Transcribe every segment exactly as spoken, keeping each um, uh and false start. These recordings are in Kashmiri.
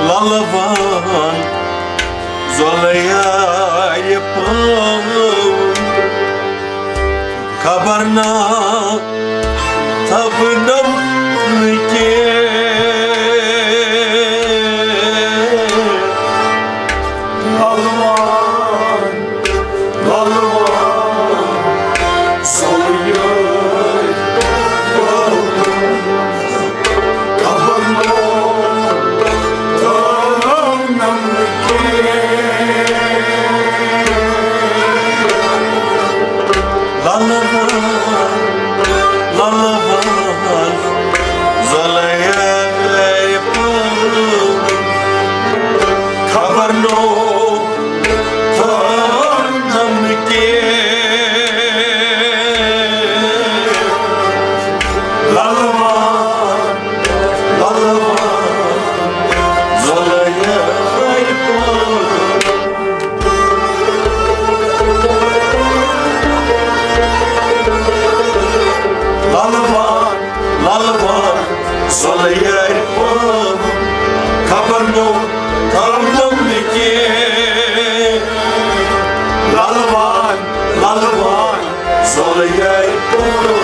للہٕ وان زۄلہٕ یارِ پٲوۍ، خبر نا تھپنم نہٕ کینٛہہ۔ للہٕ وان، للہٕ وان زۄلہٕ یارِ پٲوۍ، خبر نا تھپنم نہٕ کینٛہہ۔ للہٕ وان، للہٕ وان زۄلہٕ یارِ پٲوۍ، خبر نا تھپنم نہٕ کینٛہہ۔ للہٕ وان، للہٕ وان زۄلہٕ یارِ پٲوۍ۔ للہٕ وان، للہٕ وان زۄلہٕ یارِ پٲوۍ، خبر نا تھپنم نہٕ کینٛہہ۔ للہٕ وان، للہٕ وان زۄلہٕ یارِ پٲوۍ۔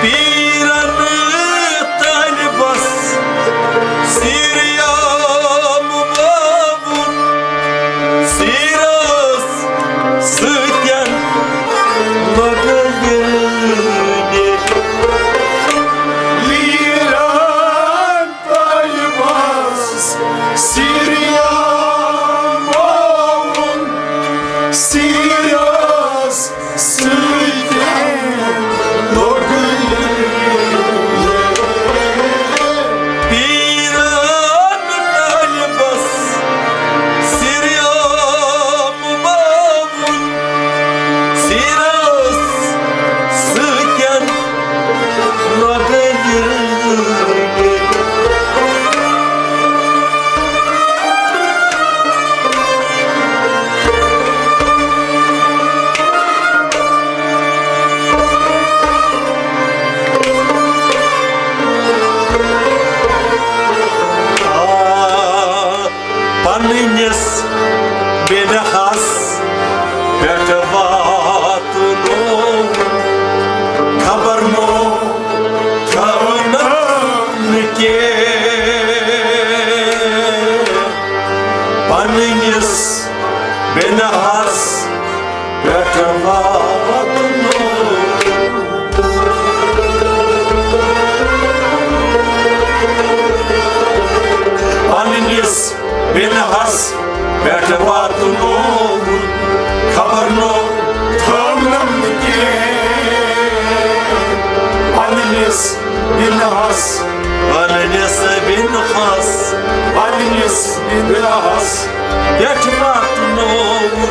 پیرن طالبس سیریام باوُن، سیرس سۭتٮ۪ن لۄگہٕ یٲرۍ۔ پیرن طالبس سیریام باوُن، سیرس سۭتۍ لوٚگ پیرن طالبس سیریام باوُن، سیرس سۭتۍ لوٚگ۔ آ، پننِس بیٚنہِ ہس پٮ۪ٹھ واتنووُن، خبر نوو تھاونہٕ کینٛہہ۔ پننِس بیٚنہِ ہس پٮ۪ٹھ واتنووُن۔ پننِس بیٚنہِ ہس پٮ۪ٹھ واتنووُن، خبر نوو تھاونم نہٕ کینٛہہ۔ پننِس بیٚنہِ ہس، پننِس بیٚنہِ ہس، پننِس بیٚنہِ ہس پٮ۪ٹھ واتنووُن۔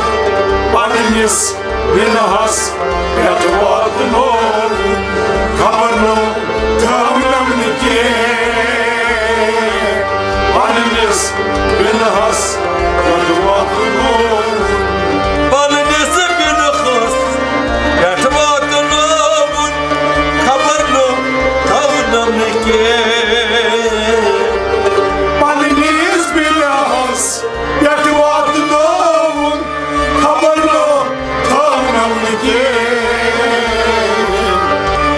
پننِس بیٚنہِ ہس پٮ۪ٹھ واتنووُن، خبر نوو تھاونم نہٕ کینٛہہ۔ پننِس بیٚنہِ ہس پٮ۪ٹھ واتنووُن۔ پننِس بیٚنہِ ہس پٮ۪ٹھ واتنووُن، خبر نوو تھاونم نہٕ کینٛہہ۔ پننِس بیٚنہِ ہس پٮ۪ٹھ واتنووُن، خبر نوو تھاونم نہٕ کینٛہہ۔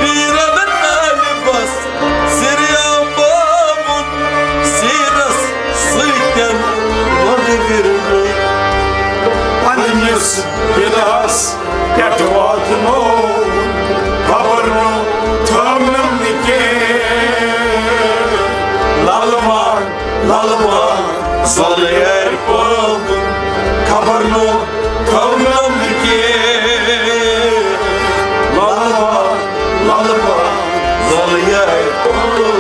پیرن طالبس سیریام باوُن، سیرس سۭتٮ۪ن لۄگہٕ بِدعس پٮ۪ٹھ واتنووُن، خبر نہٕ تھٲونم نہٕ کینٛہہ۔ لالہٕ واڑ، لالہٕ واڑ، زۄلہٕ یارِ پٲوُن، خبر نہٕ تھٲونم نہٕ کینٛہہ۔ لالہٕ واڑ، لالہٕ واڑ، زۄلہٕ یارِ پٲوُن۔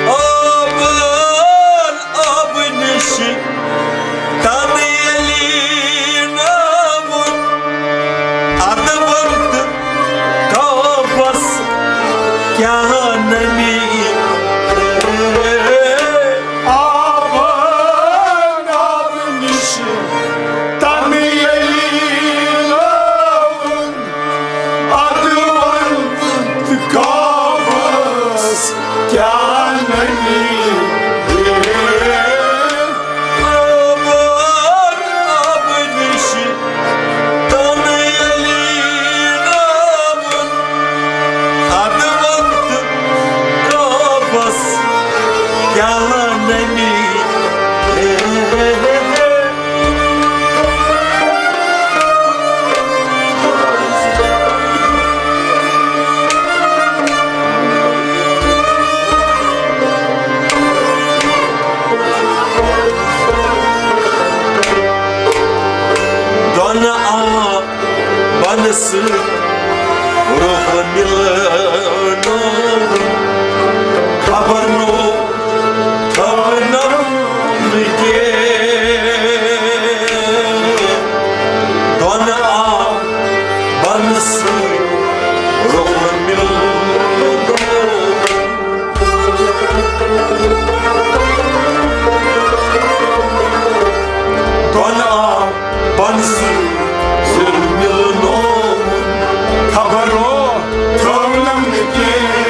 آبن آبہٕ نِش تَنہٕ ییٚلہِ ناوُن، ادبن تہٕ کابس کیٛاہ نمی۔ آبن آبہٕ نِش تَنہٕ ییٚلہِ ناوُن، ادٕ وَن تہٕ کابس کیٛاہ نمی۔ آبن آبہٕ نِش تَنہٕ ییٚلہِ ناوُن، ادٕ وَن تہٕ کابس کیٛاہ نمی۔ دۄنہٕ آبن سۭتۍ روح مِلنووُن، خبر نوٚو تھٲونم نہٕ کینٛہہ۔ دۄنہٕ آبن سۭتۍ روح مِلنووُن۔ دۄنہٕ آبن سۭتۍ روح مِلنووُن، خبر روح تھٲونم نہٕ کینٛہہ۔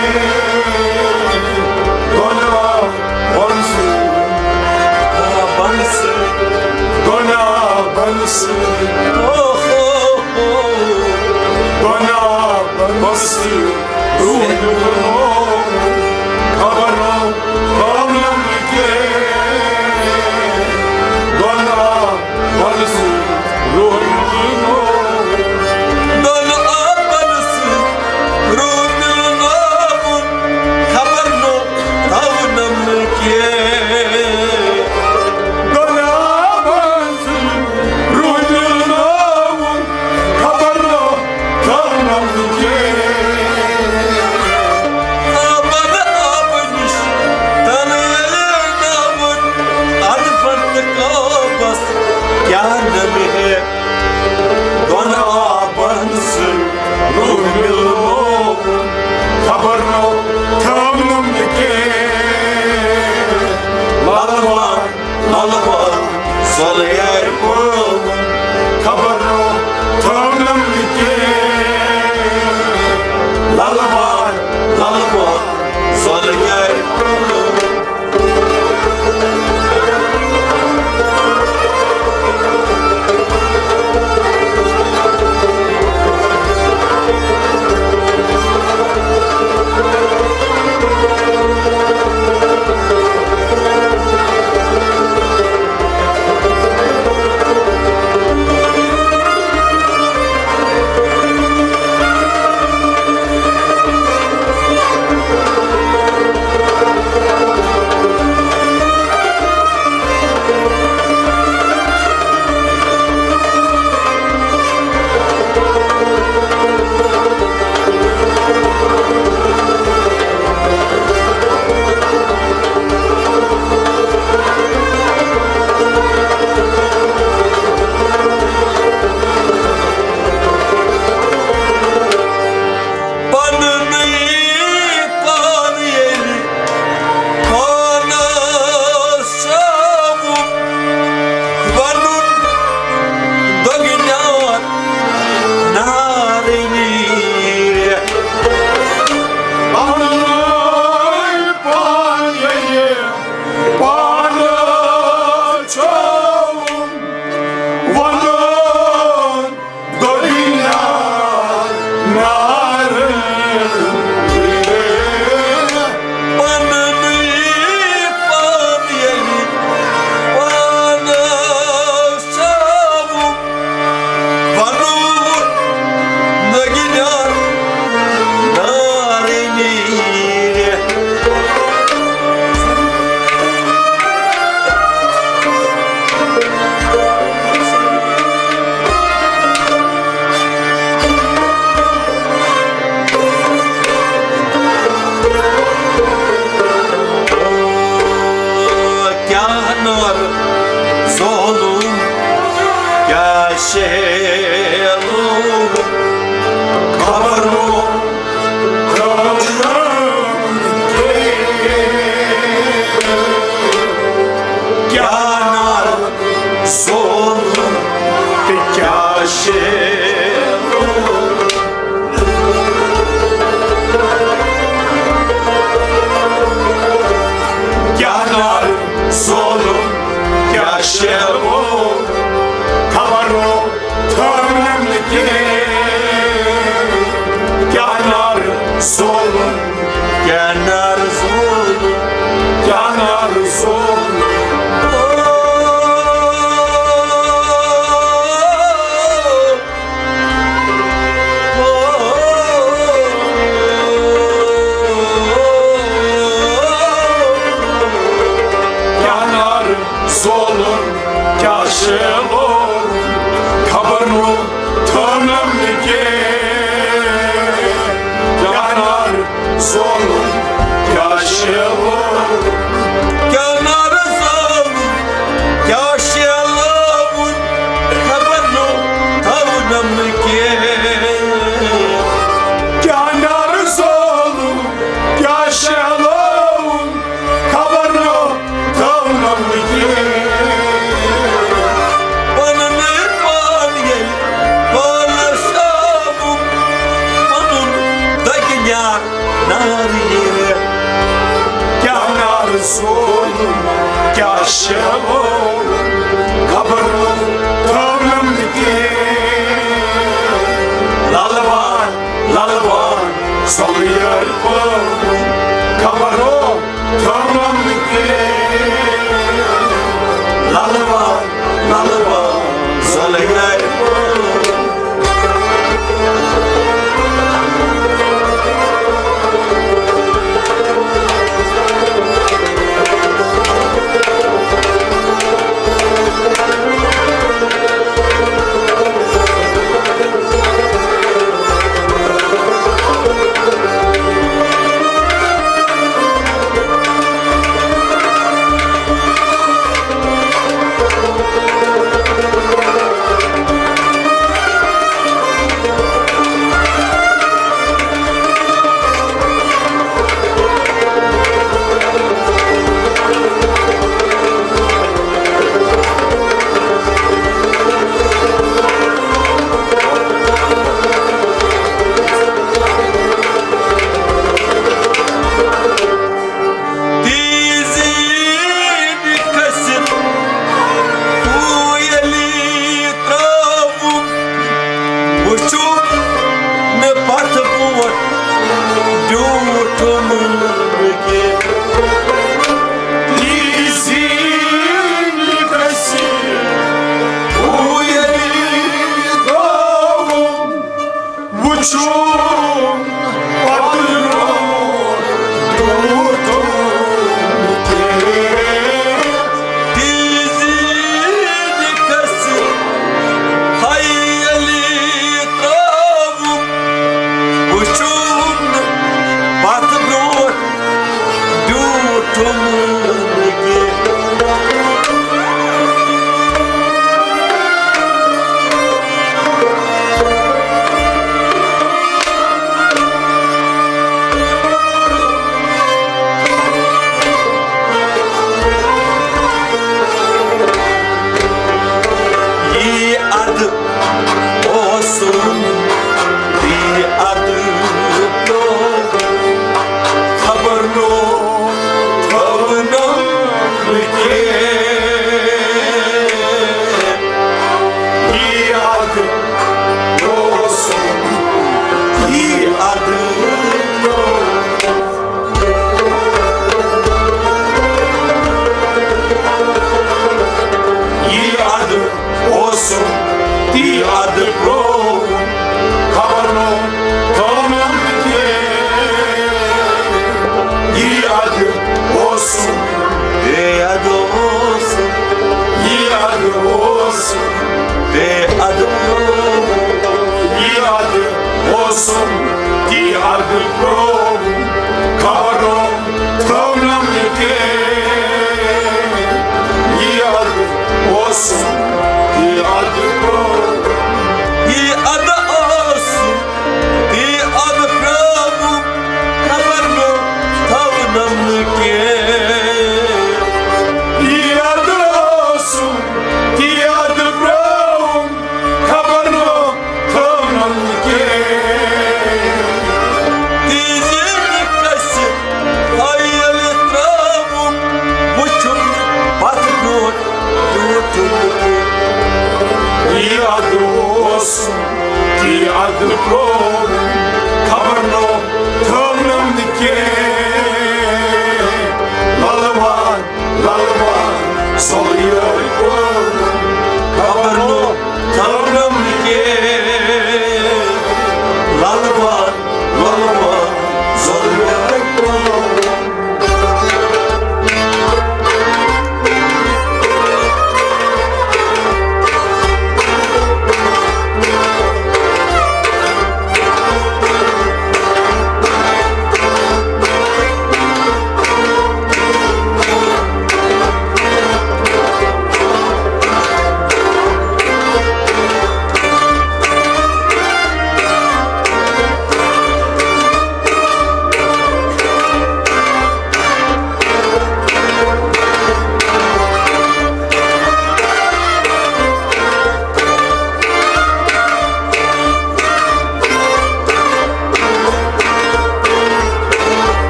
شیلو خبرو کیا نار سول تہٕ کیا شیلو۔ کیا نار سولُن، کیا شیلو، خبرو تھٲونم نہٕ کینٛہہ۔ کیا نار سولُن، کیا نار سولُن، کیا نار سولُن۔ کیا نار سولُن، کیا شیلو، خبر نو تھٲونم نہٕ کینٛہہ۔ کیا نار سولُن، کیا شیلو۔ کیا نار سولُن، کیا شیلو، خبر نو تھٲونم نہٕ کینٛہہ۔ کیا نار سولُن، کیا شیلو، خبر نو تھٲونم نہٕ کینٛہہ۔ پنُن پان ییٚلہِ پانس آوُم، پنُن دگہِ نیار نار ییٚلہِ۔ کیا نار سولُن، کیا شیلو، خبر نو تھٲونم نہٕ کینٛہہ۔ للوان، للوان، سۄلہٕ یٲرۍ پٲٹھۍ، خبر نو تھٲونم نہٕ کینٛہہ۔ للوان، للوان، سۄلہٕ یٲرۍ پٲٹھۍ۔ تیزی کھسہِ کویلی ترٛاوُن، وٕچھُن نہٕ پتھ برونٛٹھ بیوٗٹھُن کینٛہہ۔ تیزی کھسہِ کویلی ترٛاوُن، وٕچھُن پتہٕ برونٛٹھ بیوٗٹھُن کینٛہہ۔ تیزی کھسہِ کویلی ترٛاوُن، وٕچھُن پتہٕ برونٛٹھ بیوٗٹھُن کینٛہہ۔ یی ادٕ اوسُم، یی ادٕ پیوٚو، خبر نو تھٲونم نہٕ کینٛہہ۔ یی ادٕ اوسُم، یی ادٕ پیوٚو۔ یی ادٕ اوسُم، تی ادٕ پیوٚو، خبر نو تھٲونم کینٛہہ۔ یی ادٕ اوسُم، تی ادٕ اوسُم، یی ادٕ اوسُم، تی ادٕ پیوٚو۔ یی ادٕ اوسُم، تی ادٕ پیوٚو، خبر نو تھٲونم نہٕ کینٛہہ۔ یی ادٕ اوسُم، تی ادٕ پیوٚو۔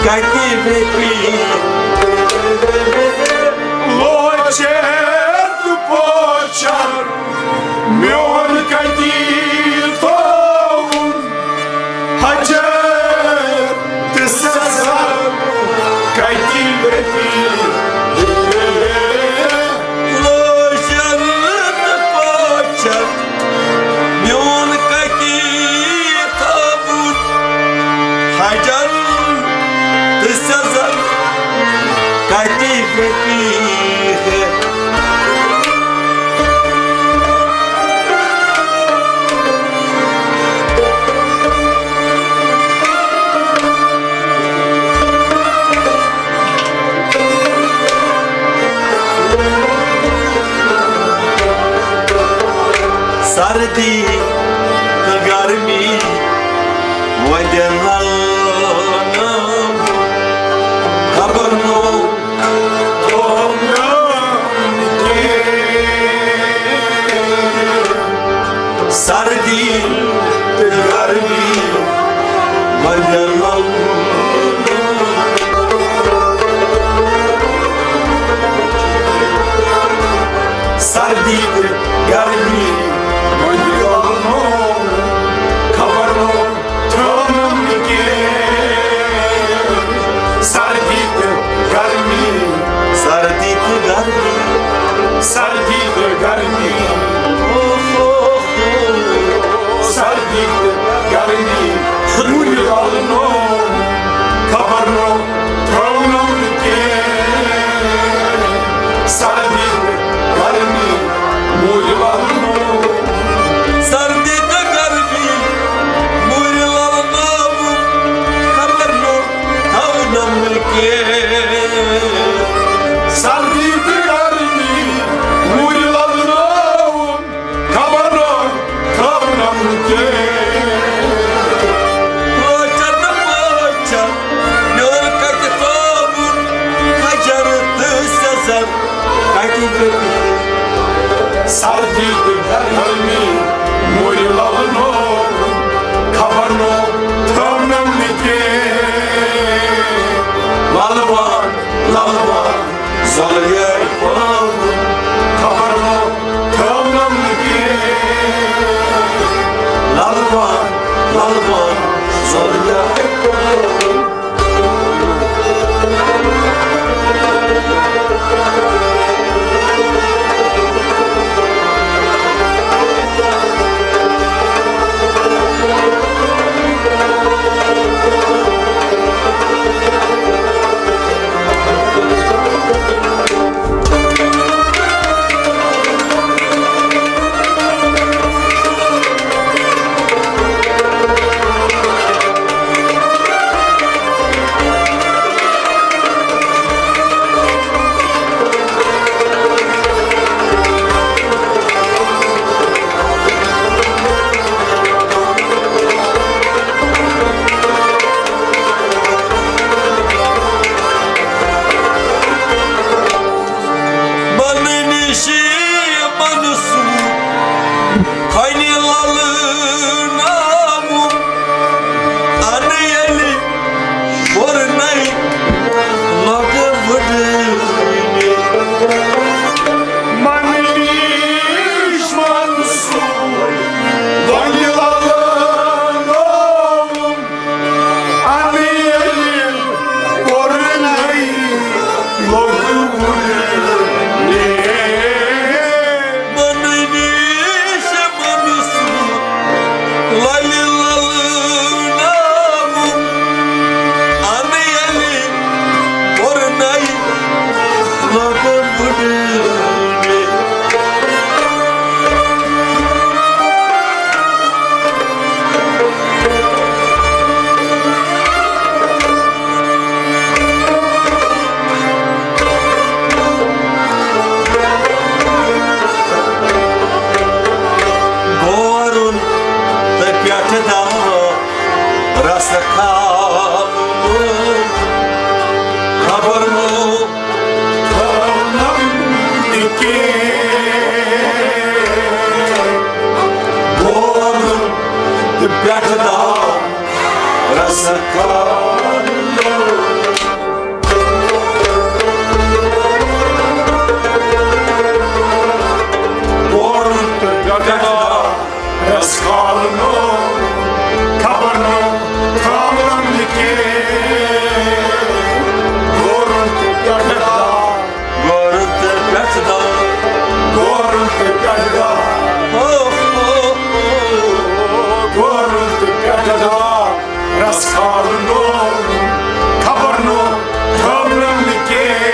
کتہِ رٔٹی لوچر تہٕ پوچر، میون کتہِ تھووُن حجر تہٕ سزر، کتہِ رٔٹی لوچر تہٕ پوچر، میون کتہِ تھووُن حجر تہٕ سزر، کتہِ رٔٹی سردی تہٕ گرمی وۄنۍ للناو۔ خبر نوٚو سردی تہٕ گرمی وۄنۍ للناو۔ سردی تہٕ گرمی وۄنۍ للناو۔ خبر نوٚو تھٲونم نہٕ کینٛہہ۔ سردی تہٕ گرمی، سردی تہٕ گرمی، سردی تہٕ گرمی۔ او ہو ہو۔ سردی تہٕ گرمی، روٗدِ للنوو، خبر نوٚو تھٲونم نہٕ کینٛہہ۔ سردی تہٕ گرمی، روٗدِ للنوو۔ سردی تہٕ گرمی، روٗدِ للنوو، خبر نوٚو تھاونم نہٕ کینٛہہ۔ سردی تہٕ گرمی، روٗدِ للنوو، خبر نوٚو تھاونم نہٕ کینٛہہ۔ لوچر تہٕ پوچر، میون کتہِ تھووُن حجر تہٕ سزر، کتہِ رٔٹی؟ سردی تہٕ گرمی، روٗدِ للنوو، خبر نوٚو تھاونم نہٕ کینٛہہ۔ للوان، للوان، زۄلہٕ یارِ پاوُن، خبر نوٚو تھاونم نہٕ کینٛہہ۔ للوان، للوان، زۄلہٕ یارِ پاوُن۔ رس کھالنووُن، خبر نو تھٲونم نہٕ کینٛہہ۔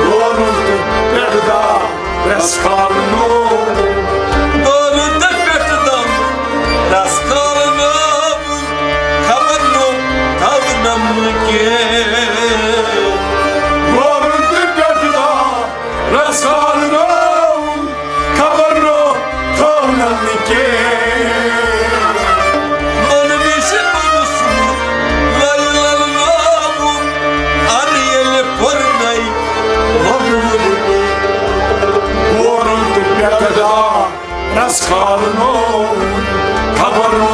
گورُن تہٕ پٮ۪ٹھٕ دار رس کھالنووُن۔ گورُن تہٕ پٮ۪ٹھٕ دار رس کھالنووُن، خبر نو تھٲونم نہٕ کینٛہہ۔ گورُن تہٕ پٮ۪ٹھٕ دار رس کھالنووُن، خبر نو تھٲونم نہٕ کینٛہہ۔ من نِش منصوٗر لَلہِ لَلناوُن، اَدٕ ییٚلہِ پُرنَے مۄکلوو۔ گورُن تہٕ پٮ۪ٹھٕ دار رس کھالنووُن، خبر نو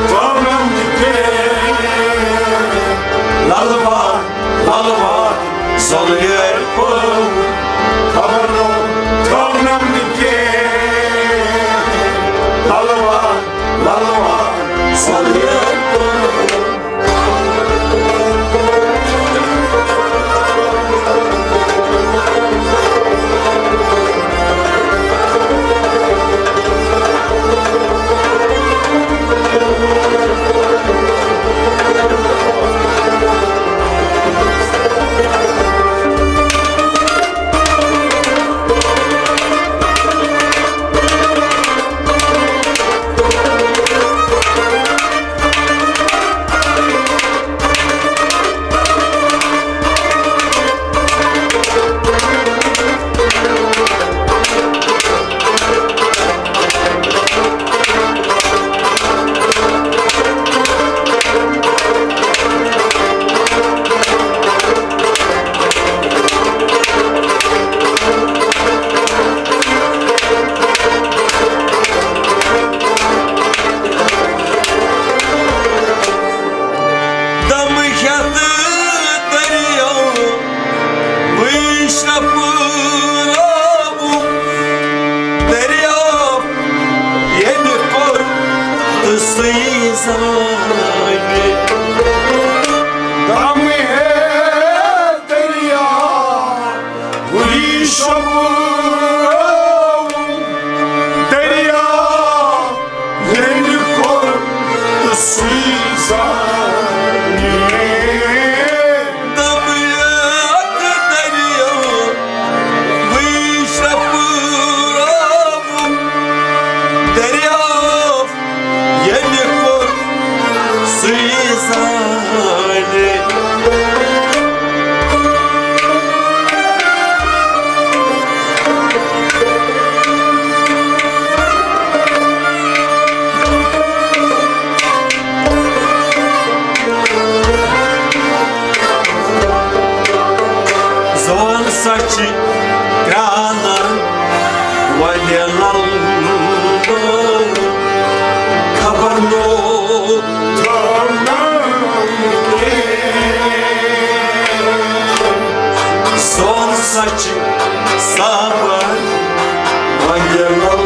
تھٲونم نہٕ کینٛہہ۔ لَلہٕ وار، لَلہٕ وار، زۄلہٕ یٲرۍ پٲوُن، خبر نو تھٲونم نہٕ کینٛہہ۔ لَلہٕ وار، لَلہٕ وار، زۄلہٕ یٲرۍ پٲوُن۔ دم ہیتھ دریاو وٕے شرپراوُن، دریاو ییٚمہِ کوٚر تہٕ سُے زانہِ۔ دم ہیتھ دریاو وٕے شرپراوُن، دریاو ییٚمہِ کوٚر تہٕ سُے زانہِ۔ دم ہیتھ دریاو وٕے شرپراوُن، دریاو ییٚمہِ کوٚر سُے زانہِ۔ زون سۄ چھِ کرٛالَن وۄنہِ لَلہٕ خبر نوٚو۔ زون سۄ چھِ صابر وۄنہِ لَلہٕ۔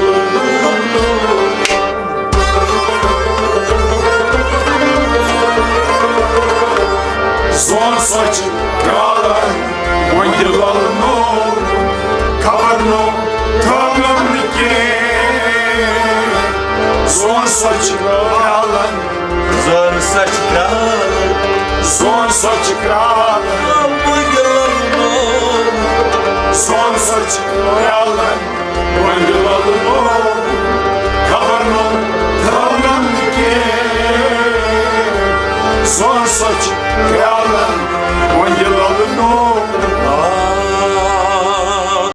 زون سۄ چھِ کرٛالَن وۄنۍ تہِ لَلہٕ نوٚو، خبر نوٚو تھٲونَم نہٕ کینٛہہ۔ زون سۄ چھِ کرٛالَن، زون سۄ چھِ کرٛالَن، زون سۄ چھِ کرٛالَن وۄنۍ تہِ لَلہٕ نوٚو۔ زون سۄ چھِ کرٛالَن